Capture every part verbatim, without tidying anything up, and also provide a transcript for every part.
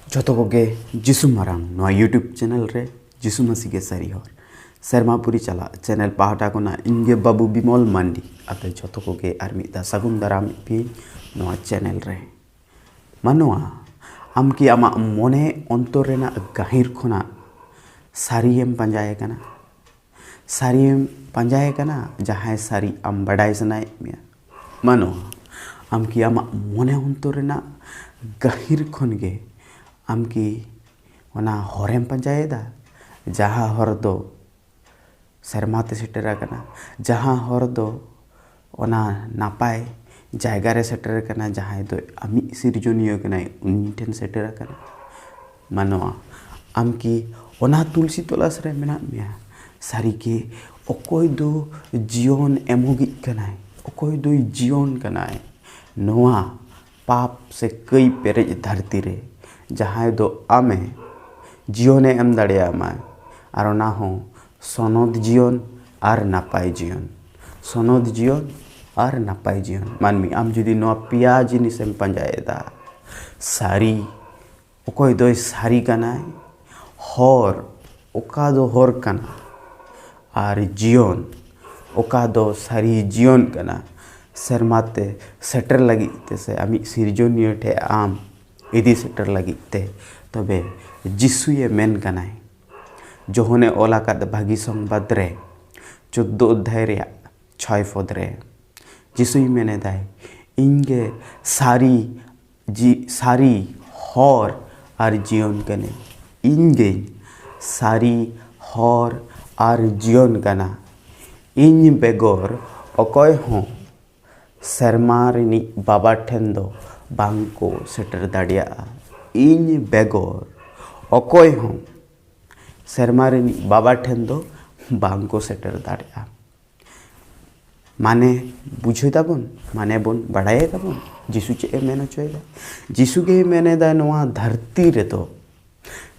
ᱡᱚᱛᱚ ᱠᱚᱜᱮ ᱡᱤᱥᱩ ᱢᱟᱨᱟᱝ ᱱᱚᱣᱟ YouTube ᱪᱮᱱᱮᱞ ᱨᱮ ᱡᱤᱥᱩ ᱢᱟᱹᱥᱤ ᱜᱮ ᱥᱟᱹᱨᱤ ᱦᱚᱨ ᱥᱮᱨᱢᱟ ᱯᱩᱨᱤ ᱪᱟᱞᱟᱜ ᱪᱮᱱᱮᱞ ᱯᱟᱦᱴᱟ ᱠᱷᱚᱱᱟᱜ ᱤᱧ ᱜᱮ ᱵᱟᱹᱵᱩ ᱵᱤᱢᱚᱞ ᱢᱟᱱᱰᱤ ᱟᱯᱮ ᱡᱚᱛᱚ ᱠᱚᱜᱮ ᱟᱨ ᱢᱤᱫ ᱫᱷᱟᱣ ᱥᱟᱹᱜᱩᱱ ᱫᱟᱨᱟᱢ ᱯᱮ ᱱᱚᱣᱟ ᱪᱮᱱᱮᱞ ᱨᱮ᱾ ᱢᱟᱱᱣᱟ, ᱟᱢ ᱠᱤ ᱟᱢᱟᱜ ᱢᱚᱱᱮ ᱚᱱᱛᱚᱨ ᱨᱮᱱᱟᱜ ᱜᱟᱹᱦᱤᱨ ᱠᱷᱚᱱᱟᱜ ᱥᱟᱹᱨᱤᱭᱮᱢ ᱯᱟᱸᱡᱟᱭᱮ ᱠᱟᱱᱟ? ᱥᱟᱹᱨᱤᱭᱮᱢ ᱯᱟᱸᱡᱟᱭᱮ ᱠᱟᱱᱟ, ᱡᱟᱦᱟᱸᱭ ᱥᱟᱹᱨᱤ ᱟᱢ ᱵᱟᱰᱟᱭ ᱥᱟᱱᱟᱭᱮᱫ ᱢᱮᱭᱟ? ᱢᱟᱱᱣᱟ, ᱟᱢ ᱠᱤ ᱟᱢᱟᱜ ᱢᱚᱱᱮ ᱚᱱᱛᱚᱨ ᱨᱮᱱᱟᱜ ᱜᱟᱹᱦᱤᱨ ᱠᱷᱚᱱ ᱜᱮ ᱟᱢ ᱠᱤ ᱚᱱᱟ ᱦᱚᱨᱮᱢ ᱯᱟᱸᱡᱟᱭᱮᱫᱟ, ᱡᱟᱦᱟᱸ ᱦᱚᱨ ᱫᱚ ᱥᱮᱨᱢᱟ ᱛᱮ ᱥᱮᱴᱮᱨ ᱟᱠᱟᱱᱟ, ᱡᱟᱦᱟᱸ ᱦᱚᱨ ᱫᱚ ᱚᱱᱟ ᱱᱟᱯᱟᱭ ᱡᱟᱭᱜᱟ ᱨᱮ ᱥᱮᱴᱮᱨ ᱟᱠᱟᱱᱟ, ᱡᱟᱦᱟᱸᱭ ᱫᱚ ᱟᱢᱤᱡ ᱥᱤᱨᱡᱚᱱᱤᱭᱟᱹ ᱠᱟᱱᱟᱭ, ᱩᱱᱤ ᱴᱷᱮᱱ ᱥᱮᱴᱮᱨ ᱟᱠᱟᱱᱟ? ᱢᱟᱱᱣᱟ, ᱟᱢ ᱠᱤ ᱚᱱᱟ ᱛᱩᱞᱥᱤ ᱛᱚᱞᱟᱥ ᱨᱮ ᱢᱮᱱᱟᱜ ᱢᱮᱭᱟ? ᱥᱟᱹᱨᱤᱜᱮ, ᱚᱠᱚᱭ ᱫᱚ ᱡᱤᱭᱚᱱ ᱮᱢᱚᱜᱤᱡ ᱠᱟᱱᱟᱭ? ᱚᱠᱚᱭ ᱫᱚᱭ ᱡᱤᱭᱚᱱ ᱠᱟᱱᱟᱭ? ᱱᱚᱣᱟ ᱯᱟᱯ ᱥᱮ ᱠᱟᱹᱭ ᱯᱮᱨᱮᱡ ᱫᱷᱟᱹᱨᱛᱤ ᱨᱮ ᱡᱟᱦᱟᱸᱭ ᱫᱚ ᱟᱢᱮ ᱡᱤᱭᱚᱱᱮ ᱮᱢ ᱫᱟᱲᱮᱭᱟᱢᱟᱭ, ᱟᱨ ᱚᱱᱟ ᱦᱚᱸ ᱥᱚᱱᱚᱛ ᱡᱤᱭᱚᱱ ᱟᱨ ᱱᱟᱯᱟᱭ ᱡᱤᱭᱚᱱ᱾ ᱥᱚᱱᱚᱛ ᱡᱤᱭᱚᱱ ᱟᱨ ᱱᱟᱯᱟᱭ ᱡᱤᱭᱚᱱ᱾ ᱢᱟᱹᱱᱢᱤ, ᱟᱢ ᱡᱩᱫᱤ ᱱᱚᱣᱟ ᱯᱮᱭᱟ ᱡᱤᱱᱤᱥᱮᱢ ᱯᱟᱸᱡᱟᱭᱮᱫᱟ, ᱥᱟᱹᱨᱤ, ᱚᱠᱚᱭ ᱫᱚᱭ ᱥᱟᱹᱨᱤ ᱠᱟᱱᱟᱭ, ᱦᱚᱨ, ᱚᱠᱟ ᱫᱚ ᱦᱚᱨ ᱠᱟᱱᱟ, ᱟᱨ ᱡᱤᱭᱚᱱ, ᱚᱠᱟ ᱫᱚ ᱥᱟᱹᱨᱤ ᱡᱤᱭᱚᱱ ᱠᱟᱱᱟ, ᱥᱮᱨᱢᱟ ᱛᱮ ᱥᱮᱴᱮᱨ ᱞᱟᱹᱜᱤᱫ ᱛᱮ ᱥᱮ ᱟᱢᱤᱡ ᱥᱤᱨᱡᱚᱱᱤᱭᱟᱹ ᱴᱷᱮᱱ ᱟᱢ ᱤᱫᱤ ᱥᱮᱴᱮᱨ ᱞᱟᱹᱜᱤᱫ ᱛᱮ, ᱛᱚᱵᱮ ᱡᱤᱥᱩᱭᱮ ᱢᱮᱱ ᱠᱟᱱᱟᱭ᱾ ᱡᱳᱦᱚᱱᱮ ᱚᱞ ᱟᱠᱟᱫ ᱵᱷᱟᱹᱜᱤ ᱥᱚᱝᱵᱟᱫ ᱨᱮ ᱪᱳᱫᱫᱳ ᱚᱫᱽᱫᱷᱟᱭ ᱨᱮᱭᱟᱜ ᱪᱷᱚᱭ ᱯᱚᱫ ᱨᱮ ᱡᱤᱥᱩᱭ ᱢᱮᱱᱮᱫᱟᱭ, "ᱤᱧ ᱜᱮ ᱥᱟᱹᱨᱤ ᱡᱤ-, ᱥᱟᱹᱨᱤ ᱦᱚᱨ ᱟᱨ ᱡᱤᱭᱚᱱ ᱠᱟᱹᱱᱟᱹᱧ᱾ ᱤᱧ ᱜᱮᱧ ᱥᱟᱹᱨᱤ ᱦᱚᱨ ᱟᱨ ᱡᱤᱭᱚᱱ ᱠᱟᱱᱟ᱾ ᱤᱧ ᱵᱮᱜᱚᱨ ᱚᱠᱚᱭ ᱦᱚᱸ ᱥᱮᱨᱢᱟ ᱨᱤᱱᱤᱡ ᱵᱟᱵᱟ ᱴᱷᱮᱱ ᱫᱚ ᱵᱟᱝ ᱠᱚ ᱥᱮᱴᱮᱨ ᱫᱟᱲᱮᱭᱟᱜᱼᱟ᱾ ᱤᱧ ᱵᱮᱜᱚᱨ ᱚᱠᱚᱭ ᱦᱚᱸ ᱥᱮᱨᱢᱟ ᱨᱤᱱᱤᱡ ᱵᱟᱵᱟ ᱴᱷᱮᱱ ᱫᱚ ᱵᱟᱝ ᱠᱚ ᱥᱮᱴᱮᱨ ᱫᱟᱲᱮᱭᱟᱜᱼᱟ᱾" ᱢᱟᱱᱮ ᱵᱩᱡᱷᱟᱹᱣ ᱫᱟᱵᱚᱱ? ᱢᱟᱱᱮ ᱵᱚᱱ ᱵᱟᱲᱟᱭ ᱫᱟᱵᱚᱱ ᱡᱤᱥᱩ ᱪᱮᱫ ᱮ ᱢᱮᱱ ᱦᱚᱪᱚᱭᱮᱫᱟ? ᱡᱤᱥᱩ ᱜᱮᱭ ᱢᱮᱱᱮᱫᱟ, ᱱᱚᱣᱟ ᱫᱷᱟᱹᱨᱛᱤ ᱨᱮᱫᱚ,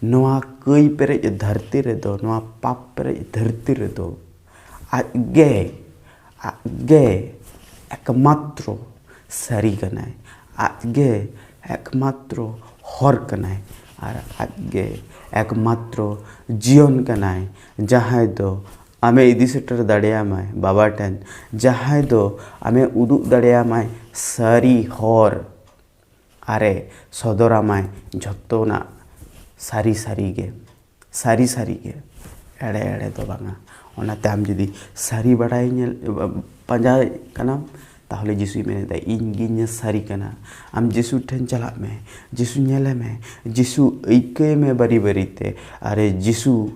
ᱱᱚᱣᱟ ᱠᱟᱹᱭ ᱯᱮᱨᱮᱡ ᱫᱷᱟᱹᱨᱛᱤ ᱨᱮᱫᱚ, ᱱᱚᱣᱟ ᱯᱟᱯ ᱯᱮᱨᱮᱡ ᱫᱷᱟᱹᱨᱛᱤ ᱨᱮᱫᱚ ᱟᱡ ᱜᱮ, ᱟᱡ ᱜᱮ ᱮᱠᱢᱟᱛᱨᱚ ᱥᱟᱹᱨᱤ ᱠᱟᱱᱟᱭ, ᱟᱡ ᱜᱮ ᱮᱠᱢᱟᱛᱨᱚ ᱦᱚᱨ ᱠᱟᱱᱟᱭ, ᱟᱨ ᱟᱡ ᱜᱮ ᱮᱠᱢᱟᱛᱨᱚ ᱡᱤᱭᱚᱱ ᱠᱟᱱᱟᱭ, ᱡᱟᱦᱟᱸᱭ ᱫᱚ ᱟᱢᱮ ᱤᱫᱤ ᱥᱮᱴᱮᱨ ᱫᱟᱲᱮᱭᱟᱢᱟᱭ ᱵᱟᱵᱟ ᱴᱷᱮᱱ, ᱡᱟᱦᱟᱸᱭ ᱫᱚ ᱟᱢᱮ ᱩᱫᱩᱜ ᱫᱟᱲᱮᱭᱟᱢᱟᱭ ᱥᱟᱹᱨᱤ ᱦᱚᱨ, ᱟᱨᱮ ᱥᱚᱫᱚᱨᱟᱢᱟᱭ ᱡᱷᱚᱛᱚᱱᱟᱜ ᱥᱟᱹᱨᱤ ᱥᱟᱹᱨᱤ ᱜᱮ, ᱥᱟᱹᱨᱤ ᱥᱟᱹᱨᱤ ᱜᱮ, ᱮᱲᱮ ᱮᱲᱮ ᱫᱚ ᱵᱟᱝᱟ᱾ ᱚᱱᱟᱛᱮ ᱟᱢ ᱡᱩᱫᱤ ᱥᱟᱹᱨᱤ ᱵᱟᱲᱟᱭ ᱧᱮᱞ, ᱯᱟᱸᱡᱟᱭ ᱠᱟᱱᱟᱢ, ᱛᱟᱦᱚᱞᱮ ᱡᱤᱥᱩᱭ ᱢᱮᱱᱮᱫᱟ, "ᱤᱧ ᱜᱤᱧ ᱥᱟᱹᱨᱤ ᱠᱟᱱᱟ᱾" ᱟᱢ ᱡᱤᱥᱩ ᱴᱷᱮᱱ ᱪᱟᱞᱟᱜ ᱢᱮ, ᱡᱤᱥᱩ ᱧᱮᱞᱮ ᱢᱮ, ᱡᱤᱥᱩ ᱟᱹᱭᱠᱟᱹᱭ ᱢᱮ ᱵᱟᱹᱨᱤ ᱵᱟᱹᱨᱤᱛᱮ, ᱟᱨ ᱡᱤᱥᱩ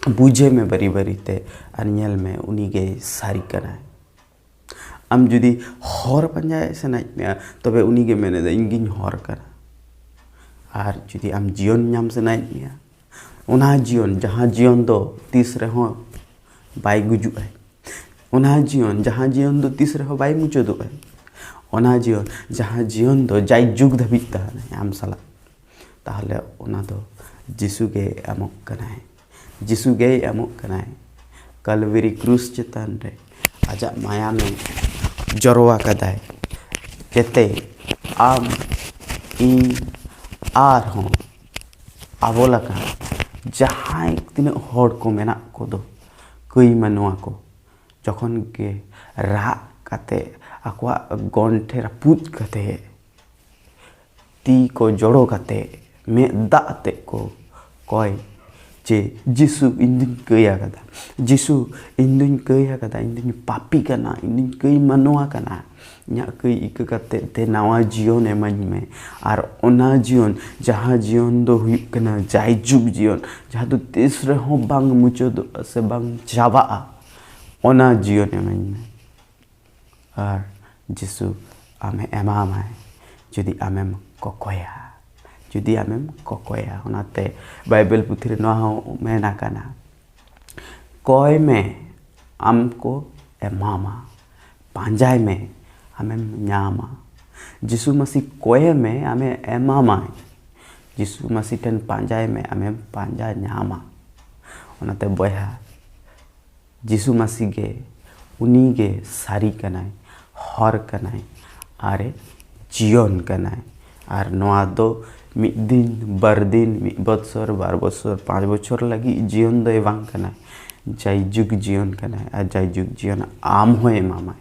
ᱵᱩᱡᱷᱟᱹᱣ ᱢᱮ ᱵᱟᱹᱨᱤ ᱵᱟᱹᱨᱤᱛᱮ, ᱟᱨ ᱧᱮᱞ ᱢᱮ, ᱩᱱᱤ ᱜᱮᱭ ᱥᱟᱹᱨᱤ ᱠᱟᱱᱟᱭ᱾ ᱟᱢ ᱡᱩᱫᱤ ᱦᱚᱨ ᱯᱟᱸᱡᱟᱭ ᱥᱟᱱᱟᱭᱮᱫ ᱢᱮᱭᱟ, ᱛᱚᱵᱮ ᱩᱱᱤ ᱜᱮ ᱢᱮᱱᱮᱫᱟ, "ᱤᱧ ᱜᱤᱧ ᱦᱚᱨ ᱠᱟᱱᱟ᱾" ᱟᱨ ᱡᱩᱫᱤ ᱟᱢ ᱡᱤᱭᱚᱱ ᱧᱟᱢ ᱥᱟᱱᱟᱭᱮᱫ ᱢᱮᱭᱟ, ᱚᱱᱟ ᱡᱤᱭᱚᱱ, ᱡᱟᱦᱟᱸ ᱡᱤᱭᱚᱱ ᱫᱚ ᱛᱤᱥ ᱨᱮᱦᱚᱸ ᱵᱟᱭ ᱜᱩᱡᱩᱜᱼᱟᱭ, ᱚᱱᱟ ᱡᱤᱭᱚᱱ, ᱡᱟᱦᱟᱸ ᱡᱤᱭᱚᱱ ᱫᱚ ᱛᱤᱥ ᱨᱮᱦᱚᱸ ᱵᱟᱭ ᱢᱩᱪᱟᱹᱫᱚᱜᱼᱟᱭ, ᱚᱱᱟ ᱡᱤᱭᱚᱱ, ᱡᱟᱦᱟᱸ ᱡᱤᱭᱚᱱ ᱫᱚ ᱡᱟᱭ ᱡᱩᱜᱽ ᱫᱷᱟᱹᱵᱤᱡ ᱛᱟᱦᱮᱱᱟᱭ ᱟᱢ ᱥᱟᱞᱟᱜ, ᱛᱟᱦᱚᱞᱮ ᱚᱱᱟ ᱫᱚ ᱡᱤᱥᱩ ᱜᱮ ᱮᱢᱚᱜ ᱠᱟᱱᱟᱭ᱾ ᱡᱤᱥᱩ ᱜᱮᱭ ᱮᱢᱚᱜ ᱠᱟᱱᱟᱭ᱾ ᱠᱟᱞᱵᱮᱨᱤ ᱠᱨᱩᱥ ᱪᱮᱛᱟᱱ ᱨᱮ ᱟᱡᱟᱜ ᱢᱟᱭᱟᱢᱮ ᱡᱚᱨᱚ ᱟᱠᱟᱫᱟᱭ, ᱡᱟᱛᱮ ᱟᱢ, ᱤᱧ, ᱟᱨᱦᱚᱸ ᱟᱵᱚ ᱞᱮᱠᱟᱱ ᱡᱟᱦᱟᱸᱭ ᱛᱤᱱᱟᱹᱜ ᱦᱚᱲ ᱠᱚ ᱢᱮᱱᱟᱜ ᱠᱚᱫᱚ, ᱠᱟᱹᱭ ᱢᱟᱱᱣᱟ ᱠᱚ, ᱡᱚᱠᱷᱚᱱ ᱜᱮ ᱨᱟᱜ ᱠᱟᱛᱮ, ᱟᱠᱚᱣᱟᱜ ᱜᱚᱱᱴᱷᱮ ᱨᱟᱹᱯᱩᱫ ᱠᱟᱛᱮ, ᱛᱤ ᱠᱚ ᱡᱚᱲᱚ ᱠᱟᱛᱮ, ᱢᱮᱫ ᱫᱟᱜ ᱟᱛᱮ ᱠᱚ ᱠᱚᱭ ᱡᱮ, "ᱡᱤᱥᱩ, ᱤᱧ ᱫᱩᱧ ᱠᱟᱹᱭ ᱟᱠᱟᱫᱟ, ᱡᱤᱥᱩ, ᱤᱧ ᱫᱩᱧ ᱠᱟᱹᱭ ᱟᱠᱟᱫᱟ, ᱤᱧ ᱫᱩᱧ ᱯᱟᱯᱤ ᱠᱟᱱᱟ, ᱤᱧ ᱫᱩᱧ ᱠᱟᱹᱭ ᱢᱟᱱᱣᱟ ᱠᱟᱱᱟ, ᱤᱧᱟᱹᱜ ᱠᱟᱹᱭ ᱤᱠᱟᱹ ᱠᱟᱛᱮ ᱛᱮ ᱱᱟᱣᱟ ᱡᱤᱭᱚᱱ ᱮᱢᱟᱹᱧ ᱢᱮ, ᱟᱨ ᱚᱱᱟ ᱡᱤᱭᱚᱱ, ᱡᱟᱦᱟᱸ ᱡᱤᱭᱚᱱ ᱫᱚ ᱦᱩᱭᱩᱜ ᱠᱟᱱᱟ ᱡᱟᱭᱡᱩᱜᱽ ᱡᱤᱭᱚᱱ, ᱡᱟᱦᱟᱸ ᱫᱚ ᱛᱤᱥ ᱨᱮᱦᱚᱸ ᱵᱟᱝ ᱢᱩᱪᱟᱹᱫᱚᱜᱼᱟ ᱥᱮ ᱵᱟᱝ ᱪᱟᱵᱟᱜᱼᱟ, ᱚᱱᱟ ᱡᱤᱭᱚᱱ ᱮᱢᱟᱹᱧ ᱢᱮ᱾" ᱟᱨ ᱡᱤᱥᱩ ᱟᱢᱮ ᱮᱢᱟᱢᱟᱭ, ᱡᱩᱫᱤ ᱟᱢᱮᱢ ᱠᱚᱠᱚᱭᱟ, ᱡᱩᱫᱤ ᱟᱢᱮᱢ ᱠᱚᱠᱚᱭᱟ᱾ ᱚᱱᱟᱛᱮ ᱵᱟᱭᱵᱮᱞ ᱯᱩᱛᱷᱤ ᱨᱮ ᱱᱚᱣᱟ ᱦᱚᱸ ᱢᱮᱱ ᱟᱠᱟᱱᱟ, "ᱠᱚᱭ ᱢᱮ, ᱟᱢ ᱠᱚ ᱮᱢᱟᱢᱟ, ᱯᱟᱸᱡᱟᱭ ᱢᱮ, ᱟᱢᱮᱢ ᱧᱟᱢᱟ᱾" ᱡᱤᱥᱩ ᱢᱟᱹᱥᱤ ᱠᱚᱭᱮ ᱢᱮ, ᱟᱢᱮ ᱮᱢᱟᱢᱟᱭ᱾ ᱡᱤᱥᱩ ᱢᱟᱹᱥᱤ ᱴᱷᱮᱱ ᱯᱟᱸᱡᱟᱭ ᱢᱮ, ᱟᱢᱮᱢ ᱯᱟᱸᱡᱟ ᱧᱟᱢᱟ᱾ ᱚᱱᱟᱛᱮ ᱵᱚᱭᱦᱟ, ᱡᱤᱥᱩ ᱢᱟᱹᱥᱤ ᱜᱮ, ᱩᱱᱤ ᱜᱮ ᱥᱟᱹᱨᱤ ᱠᱟᱱᱟᱭ, ᱦᱚᱨ ᱠᱟᱱᱟᱭ, ᱟᱨᱮ ᱡᱤᱭᱚᱱ ᱠᱟᱱᱟᱭ᱾ ᱟᱨ ᱱᱚᱣᱟ ᱫᱚ ᱢᱤᱫ ᱫᱤᱱ, ᱵᱟᱨ ᱫᱤᱱ, ᱢᱤᱫ ᱵᱚᱪᱷᱚᱨ, ᱵᱟᱨ ᱵᱚᱪᱷᱚᱨ, ᱯᱟᱸᱪ ᱵᱚᱪᱷᱚᱨ ᱞᱟᱹᱜᱤᱫ ᱡᱤᱭᱚᱱ ᱫᱚᱭ ᱵᱟᱝ ᱠᱟᱱᱟᱭ᱾ ᱡᱟᱭᱡᱩᱜᱽ ᱡᱤᱭᱚᱱ ᱠᱟᱱᱟᱭ, ᱟᱨ ᱡᱟᱭᱡᱩᱜᱽ ᱡᱤᱭᱚᱱ ᱟᱢ ᱦᱚᱸᱭ ᱮᱢᱟᱢᱟᱭ,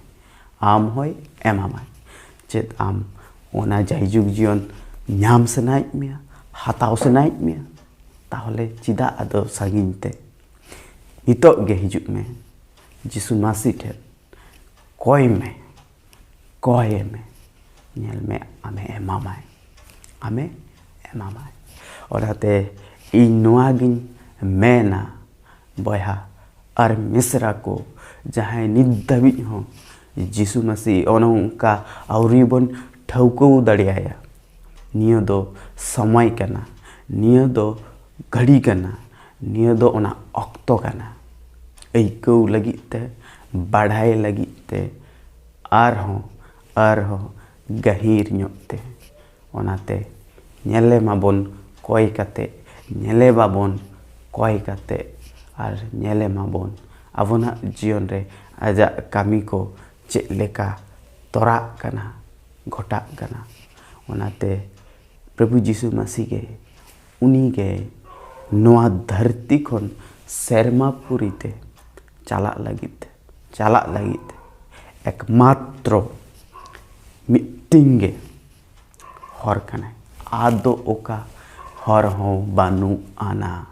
ᱟᱢ ᱦᱚᱸᱭ ᱮᱢᱟᱢᱟᱭ᱾ ᱪᱮᱫ ᱟᱢ ᱚᱱᱟ ᱡᱟᱭᱡᱩᱜᱽ ᱡᱤᱭᱚᱱ ᱧᱟᱢ ᱥᱟᱱᱟᱭᱮᱫ ᱢᱮᱭᱟ, ᱦᱟᱛᱟᱣ ᱥᱟᱱᱟᱭᱮᱫ ᱢᱮᱭᱟ? ᱛᱟᱦᱚᱞᱮ ᱪᱮᱫᱟᱜ ᱟᱫᱚ ᱥᱟᱺᱜᱤᱧ ᱛᱮ? ᱱᱤᱛᱚᱜ ᱜᱮ ᱦᱤᱡᱩᱜ ᱢᱮ ᱡᱤᱥᱩ ᱢᱟᱹᱥᱤ ᱴᱷᱮᱱ, ᱠᱚᱭ ᱢᱮ, ᱠᱚᱭᱮ ᱢᱮ, ᱧᱮᱞ ᱢᱮ ᱟᱢᱮ ᱮᱢᱟᱢᱟᱭ, ᱟᱢᱮ ᱮᱢᱟᱢᱟᱭ᱾ ᱚᱱᱟᱛᱮ ᱤᱧ ᱱᱚᱣᱟ ᱜᱤᱧ ᱢᱮᱱᱟ, ᱵᱚᱭᱦᱟ ᱟᱨ ᱢᱤᱥᱨᱟ ᱠᱚ, ᱡᱟᱦᱟᱸᱭ ᱱᱤᱛ ᱫᱷᱟᱹᱵᱤᱡ ᱦᱚᱸ ᱡᱤᱥᱩ ᱢᱟᱹᱥᱤ ᱚᱱᱮ ᱚᱱᱠᱟ ᱟᱹᱣᱨᱤ ᱵᱚᱱ ᱴᱷᱟᱹᱣᱠᱟᱹ ᱫᱟᱲᱮᱭᱟᱭᱟ, ᱱᱤᱭᱟᱹ ᱫᱚ ᱥᱚᱢᱚᱭ ᱠᱟᱱᱟ, ᱱᱤᱭᱟᱹ ᱫᱚ ᱜᱷᱟᱹᱲᱤ ᱠᱟᱱᱟ, ᱱᱤᱭᱟᱹ ᱫᱚ ᱚᱱᱟ ᱚᱠᱛᱚ ᱠᱟᱱᱟ ᱟᱹᱭᱠᱟᱹᱣ ᱞᱟᱹᱜᱤᱫ ᱛᱮ, ᱵᱟᱲᱟᱭ ᱞᱟᱹᱜᱤᱫ ᱛᱮ, ᱟᱨᱦᱚᱸ, ᱟᱨᱦᱚᱸ ᱜᱟᱹᱦᱤᱨ ᱧᱚᱜ ᱛᱮ᱾ ᱚᱱᱟᱛᱮ ᱧᱮᱞᱮ ᱢᱟᱵᱚᱱ ᱠᱚᱭ ᱠᱟᱛᱮ, ᱧᱮᱞᱮ ᱢᱟᱵᱚᱱ ᱠᱚᱭ ᱠᱟᱛᱮ, ᱟᱨ ᱧᱮᱞᱮ ᱢᱟᱵᱚᱱ ᱟᱵᱚᱱᱟᱜ ᱡᱤᱭᱚᱱ ᱨᱮ ᱟᱡᱟᱜ ᱠᱟᱹᱢᱤ ᱠᱚ ᱪᱮᱫ ᱞᱮᱠᱟ ᱛᱚᱨᱟᱜ ᱠᱟᱱᱟ, ᱜᱷᱚᱴᱟᱜ ᱠᱟᱱᱟ᱾ ᱚᱱᱟᱛᱮ ᱯᱨᱚᱵᱷᱩ ᱡᱤᱥᱩ ᱢᱟᱹᱥᱤ ᱜᱮ, ᱩᱱᱤ ᱜᱮ ᱱᱚᱣᱟ ᱫᱷᱟᱹᱨᱛᱤ ᱠᱷᱚᱱ ᱥᱮᱨᱢᱟ ᱯᱩᱨᱤ ᱛᱮ ᱪᱟᱞᱟᱜ ᱞᱟᱹᱜᱤᱫ ᱛᱮ, ᱪᱟᱞᱟᱜ ᱞᱟᱹᱜᱤᱫ ᱛᱮ ᱮᱠᱢᱟᱛᱨᱚ ᱢᱤᱫᱴᱤᱱ ᱜᱮ ᱦᱚᱨ ᱠᱟᱱᱟᱭ᱾ ᱟᱫᱚ ᱚᱠᱟ ᱦᱚᱨ ᱦᱚᱸ ᱵᱟᱹᱱᱩᱜ ᱟᱱᱟ,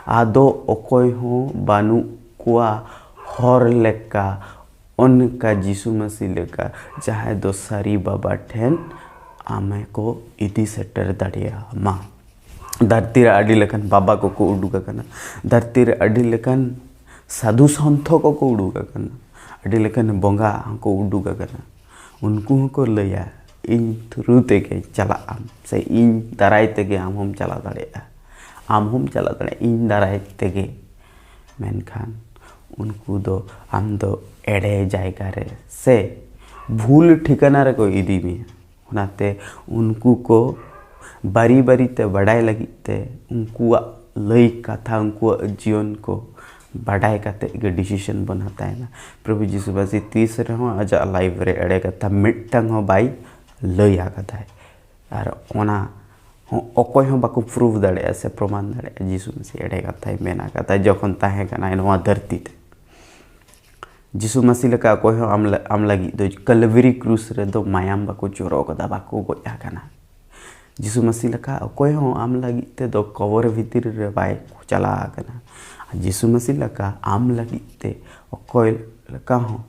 ᱟᱫᱚ ᱚᱠᱚᱭ ᱦᱚᱸ ᱵᱟᱹᱱᱩᱜ ᱠᱚᱣᱟ ᱦᱚᱨ ᱞᱮᱠᱟ, ᱚᱱᱠᱟ ᱡᱤᱥᱩ ᱢᱟᱹᱥᱤ ᱞᱮᱠᱟ, ᱡᱟᱦᱟᱸᱭ ᱫᱚ ᱥᱟᱹᱨᱤ ᱵᱟᱵᱟ ᱴᱷᱮᱱ ᱟᱢᱮ ᱠᱚ ᱤᱫᱤ ᱥᱮᱴᱮᱨ ᱫᱟᱲᱮᱭᱟᱢᱟ᱾ ᱫᱷᱟᱹᱨᱛᱤ ᱨᱮ ᱟᱹᱰᱤ ᱞᱮᱠᱟᱱ ᱵᱟᱵᱟ ᱠᱚᱠᱚ ᱩᱰᱩᱠ ᱟᱠᱟᱱᱟ, ᱫᱷᱟᱹᱨᱛᱤ ᱨᱮ ᱟᱹᱰᱤ ᱞᱮᱠᱟᱱ ᱥᱟᱫᱷᱩ ᱥᱚᱱᱛᱷᱚ ᱠᱚᱠᱚ ᱩᱰᱩᱠ ᱟᱠᱟᱱᱟ, ᱟᱹᱰᱤ ᱞᱮᱠᱟᱱ ᱵᱚᱸᱜᱟ ᱦᱚᱸᱠᱚ ᱩᱰᱩᱠ ᱟᱠᱟᱱᱟ᱾ ᱩᱱᱠᱩ ᱦᱚᱸᱠᱚ ᱞᱟᱹᱭᱟ, "ᱤᱧ through ᱛᱮᱜᱮ ᱪᱟᱞᱟᱜ ᱟᱢ, ᱥᱮ ᱤᱧ ᱫᱟᱨᱟᱭ ᱛᱮᱜᱮ ᱟᱢ ᱦᱚᱸᱢ ᱪᱟᱞᱟᱣ ᱫᱟᱲᱮᱭᱟᱜᱼᱟ, ᱟᱢ ᱦᱚᱸᱢ ᱪᱟᱞᱟᱣ ᱫᱟᱲᱮᱭᱟᱜᱼᱟ ᱤᱧ ᱫᱟᱨᱟᱭ ᱛᱮᱜᱮ᱾" ᱢᱮᱱᱠᱷᱟᱱ ᱩᱱᱠᱩ ᱫᱚ ᱟᱢ ᱫᱚ ᱮᱲᱮ ᱡᱟᱭᱜᱟ ᱨᱮ ᱥᱮ ᱵᱷᱩᱞ ᱴᱷᱤᱠᱟᱹᱱᱟ ᱨᱮᱠᱚ ᱤᱫᱤ ᱢᱮᱭᱟ᱾ ᱚᱱᱟᱛᱮ ᱩᱱᱠᱩ ᱠᱚ ᱵᱟᱨᱤ ᱵᱟᱨᱤ ᱛᱮ ᱵᱟᱰᱟᱭ ᱞᱟᱹᱜᱤᱫ ᱛᱮ, ᱩᱱᱠᱩᱣᱟᱜ ᱞᱟᱹᱭ ᱠᱟᱛᱷᱟ, ᱩᱱᱠᱩᱣᱟᱜ ᱡᱤᱭᱚᱱ ᱠᱚ ᱵᱟᱰᱟᱭ ᱠᱟᱛᱮ ᱜᱮ decision ᱵᱚᱱ ᱦᱟᱛᱟᱣ ᱮᱫᱟ᱾ ᱯᱨᱚᱵᱷᱩ ᱡᱤᱥᱩ ᱢᱟᱹᱥᱤ ᱛᱤᱥ ᱨᱮᱦᱚᱸ ᱟᱡᱟᱜ life ᱨᱮ ᱮᱲᱮ ᱠᱟᱛᱷᱟ ᱢᱤᱫᱴᱟᱝ ᱦᱚᱸ ᱵᱟᱭ ᱞᱟᱹᱭ ᱟᱠᱟᱫᱟᱭ᱾ ᱟᱨ ᱚᱱᱟ ᱚᱠᱚᱭ ᱦᱚᱸ ᱵᱟᱠᱚ ᱯᱨᱩᱵᱷ ᱫᱟᱲᱮᱭᱟᱜᱼᱟ ᱥᱮ ᱯᱨᱚᱢᱟᱱ ᱫᱟᱲᱮᱭᱟᱜᱼᱟ ᱡᱤᱥᱩ ᱢᱟᱹᱥᱤ ᱮᱲᱮ ᱠᱟᱛᱷᱟᱭ ᱢᱮᱱ ᱟᱠᱟᱫᱟ ᱡᱚᱠᱷᱚᱱ ᱛᱟᱦᱮᱸ ᱠᱟᱱᱟᱭ ᱱᱚᱣᱟ ᱫᱷᱟᱹᱨᱛᱤ ᱛᱮ᱾ ᱡᱤᱥᱩ ᱢᱟᱹᱥᱤ ᱞᱮᱠᱟ ᱚᱠᱚᱭ ᱦᱚᱸ ᱟᱢ ᱞᱟ- ᱟᱢ ᱞᱟᱹᱜᱤᱫ ᱫᱚ ᱠᱟᱞᱵᱟᱨᱤ ᱠᱨᱩᱥ ᱨᱮᱫᱚ ᱢᱟᱭᱟᱢ ᱵᱟᱠᱚ ᱡᱚᱨᱚ ᱠᱟᱫᱟ, ᱵᱟᱠᱚ ᱜᱚᱡ ᱟᱠᱟᱱᱟ᱾ ᱡᱤᱥᱩ ᱢᱟᱹᱥᱤ ᱞᱮᱠᱟ ᱚᱠᱚᱭ ᱦᱚᱸ ᱟᱢ ᱞᱟᱹᱜᱤᱫ ᱛᱮᱫᱚ ᱠᱚᱵᱚᱨ ᱵᱷᱤᱛᱤᱨ ᱨᱮ ᱵᱟᱭ ᱪᱟᱞᱟᱣ ᱟᱠᱟᱱᱟ᱾ ᱟᱨ ᱡᱤᱥᱩ ᱢᱟᱹᱥᱤ ᱞᱮᱠᱟ ᱟᱢ ᱞᱟᱹᱜᱤᱫ ᱛᱮ ᱚᱠᱚᱭ ᱞᱮᱠᱟ ᱦᱚᱸ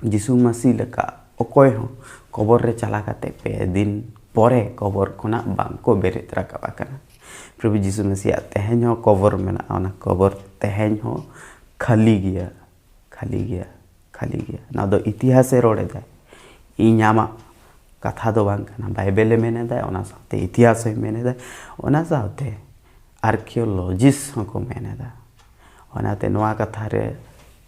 ᱡᱤᱥᱩ ᱢᱟᱹᱥᱤ ᱞᱮᱠᱟ ᱚᱠᱚᱭ ᱦᱚᱸ ᱠᱚᱵᱚᱨ ᱨᱮ ᱪᱟᱞᱟᱣ ᱠᱟᱛᱮ ᱯᱮ ᱫᱤᱱ ᱯᱚᱨᱮ ᱠᱚᱵᱚᱨ ᱠᱷᱚᱱᱟᱜ ᱵᱟᱝ ᱠᱚ ᱵᱮᱨᱮᱫ ᱨᱟᱠᱟᱵ ᱟᱠᱟᱱᱟ᱾ ᱯᱨᱚᱵᱷᱩ ᱡᱤᱥᱩ ᱢᱟᱹᱥᱤᱭᱟᱜ ᱛᱮᱦᱮᱧ ᱦᱚᱸ ᱠᱚᱵᱚᱨ ᱢᱮᱱᱟᱜᱼᱟ, ᱚᱱᱟ ᱠᱚᱵᱚᱨ ᱛᱮᱦᱮᱧ ᱦᱚᱸ ᱠᱷᱟᱹᱞᱤ ᱜᱮᱭᱟ, ᱠᱷᱟᱹᱞᱤ ᱜᱮᱭᱟ, ᱠᱷᱟᱹᱞᱤ ᱜᱮᱭᱟ᱾ ᱱᱚᱣᱟ ᱫᱚ ᱤᱛᱤᱦᱟᱥᱮ ᱨᱚᱲ ᱮᱫᱟᱭ, ᱤᱧ ᱟᱢᱟᱜ ᱠᱟᱛᱷᱟ ᱫᱚ ᱵᱟᱝ ᱠᱟᱱᱟ᱾ ᱵᱟᱭᱵᱮᱞᱮ ᱢᱮᱱ ᱮᱫᱟᱭ, ᱚᱱᱟ ᱥᱟᱶᱛᱮ ᱤᱛᱤᱦᱟᱥ ᱦᱚᱸᱭ ᱢᱮᱱ ᱮᱫᱟᱭ, ᱚᱱᱟ ᱥᱟᱶᱛᱮ ᱟᱨᱠᱤᱭᱳᱞᱚᱡᱤᱥᱴ ᱦᱚᱸᱠᱚ ᱢᱮᱱ ᱮᱫᱟ᱾ ᱚᱱᱟᱛᱮ ᱱᱚᱣᱟ ᱠᱟᱛᱷᱟ ᱨᱮ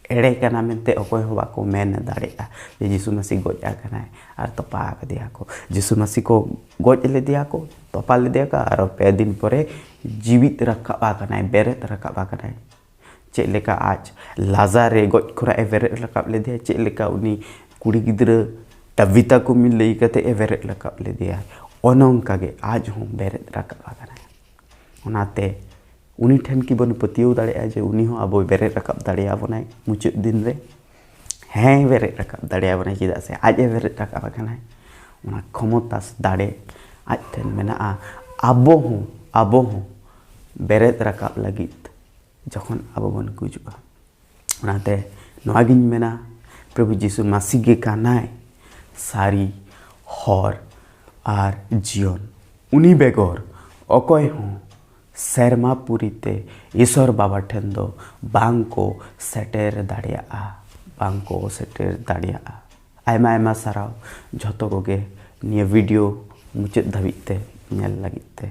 ᱮᱲᱮ ᱠᱟᱱᱟ ᱢᱮᱱᱛᱮ ᱚᱠᱚᱭ ᱦᱚᱸ ᱵᱟᱠᱚ ᱢᱮᱱ ᱫᱟᱲᱮᱭᱟᱜᱼᱟ ᱡᱮ ᱡᱤᱥᱩ ᱢᱟᱹᱥᱤ ᱜᱚᱡ ᱟᱠᱟᱱᱟᱭ ᱟᱨ ᱛᱚᱯᱟ ᱟᱠᱟᱫᱮᱭᱟ ᱠᱚ᱾ ᱡᱤᱥᱩ ᱢᱟᱹᱥᱤ ᱠᱚ ᱜᱚᱡ ᱞᱮᱫᱮᱭᱟ ᱠᱚ, ᱛᱚᱯᱟ ᱞᱮᱫᱮᱭᱟ ᱠᱚ, ᱟᱨᱚ ᱯᱮ ᱫᱤᱱ ᱯᱚᱨᱮ ᱡᱤᱣᱤᱫ ᱨᱟᱠᱟᱵ ᱟᱠᱟᱱᱟᱭ, ᱵᱮᱨᱮᱫ ᱨᱟᱠᱟᱵ ᱟᱠᱟᱱᱟᱭ᱾ ᱪᱮᱫ ᱞᱮᱠᱟ ᱟᱡ ᱞᱟᱡᱟᱨᱮ ᱜᱚᱡ ᱠᱷᱚᱱᱟᱜ ᱮ ᱵᱮᱨᱮᱫ ᱨᱟᱠᱟᱵ ᱞᱮᱫᱮᱭᱟ, ᱪᱮᱫ ᱞᱮᱠᱟ ᱩᱱᱤ ᱠᱩᱲᱤ ᱜᱤᱫᱽᱨᱟᱹ ᱛᱟᱵᱤᱛᱟ ᱠᱚ ᱢᱤᱫ ᱞᱟᱹᱭ ᱠᱟᱛᱮ ᱮ ᱵᱮᱨᱮᱫ ᱨᱟᱠᱟᱵ ᱞᱮᱫᱮᱭᱟ, ᱚᱱᱮ ᱚᱱᱠᱟ ᱜᱮ ᱟᱡ ᱦᱚᱸ ᱵᱮᱨᱮᱫ ᱨᱟᱠᱟᱵ ᱟᱠᱟᱱᱟᱭ᱾ ᱚᱱᱟᱛᱮ ᱩᱱᱤ ᱴᱷᱮᱱ ᱠᱤ ᱵᱚᱱ ᱯᱟᱹᱛᱭᱟᱹᱣ ᱫᱟᱲᱮᱭᱟᱜᱼᱟ ᱡᱮ ᱩᱱᱤ ᱦᱚᱸ ᱟᱵᱚᱭ ᱵᱮᱨᱮᱫ ᱨᱟᱠᱟᱵ ᱫᱟᱲᱮᱭᱟᱵᱚᱱᱟᱭ ᱢᱩᱪᱟᱹᱫ ᱫᱤᱱ ᱨᱮ? ᱦᱮᱸ, ᱵᱮᱨᱮᱫ ᱨᱟᱠᱟᱵ ᱫᱟᱲᱮᱭᱟᱵᱚᱱᱟᱭ, ᱪᱮᱫᱟᱜ ᱥᱮ ᱟᱡ ᱮ ᱵᱮᱨᱮᱫ ᱨᱟᱠᱟᱵ ᱟᱠᱟᱱᱟᱭ᱾ ᱚᱱᱟ ᱠᱷᱚᱢᱚᱛᱟ ᱥᱮ ᱫᱟᱲᱮ ᱟᱡ ᱴᱷᱮᱱ ᱢᱮᱱᱟᱜᱼᱟ᱾ ᱟᱵᱚ ᱦᱚᱸ, ᱟᱵᱚ ᱦᱚᱸ ᱵᱮᱨᱮᱫ ᱨᱟᱠᱟᱵ ᱞᱟᱹᱜᱤᱫ ᱡᱚᱠᱷᱚᱱ ᱟᱵᱚ ᱵᱚᱱ ᱜᱩᱡᱩᱜᱼᱟ᱾ ᱚᱱᱟᱛᱮ ᱱᱚᱣᱟᱜᱤᱧ ᱢᱮᱱᱟ, ᱯᱨᱚᱵᱷᱩ ᱡᱤᱥᱩ ᱢᱟᱹᱥᱤ ᱜᱮ ᱠᱟᱱᱟᱭ ᱥᱟᱹᱨᱤ ᱦᱚᱨ ᱟᱨ ᱡᱤᱭᱚᱱ᱾ ᱩᱱᱤ ᱵᱮᱜᱚᱨ ᱚᱠᱚᱭ ᱦᱚᱸ ᱥᱮᱨᱢᱟ ᱯᱩᱨᱤ ᱛᱮ ᱤᱥᱚᱨ ᱵᱟᱵᱟ ᱴᱷᱮᱱ ᱫᱚ ᱵᱟᱝ ᱠᱚ ᱥᱮᱴᱮᱨ ᱫᱟᱲᱮᱭᱟᱜᱼᱟ, ᱵᱟᱝ ᱠᱚ ᱥᱮᱴᱮᱨ ᱫᱟᱲᱮᱭᱟᱜᱼᱟ᱾ ᱟᱭᱢᱟ ᱟᱭᱢᱟ ᱥᱟᱨᱦᱟᱣ ᱡᱷᱚᱛᱚ ᱠᱚᱜᱮ ᱱᱤᱭᱟᱹ ᱵᱷᱤᱰᱤᱭᱳ ᱢᱩᱪᱟᱹᱫ ᱫᱷᱟᱹᱵᱤᱡ ᱛᱮ ᱧᱮᱞ ᱞᱟᱹᱜᱤᱫ ᱛᱮ᱾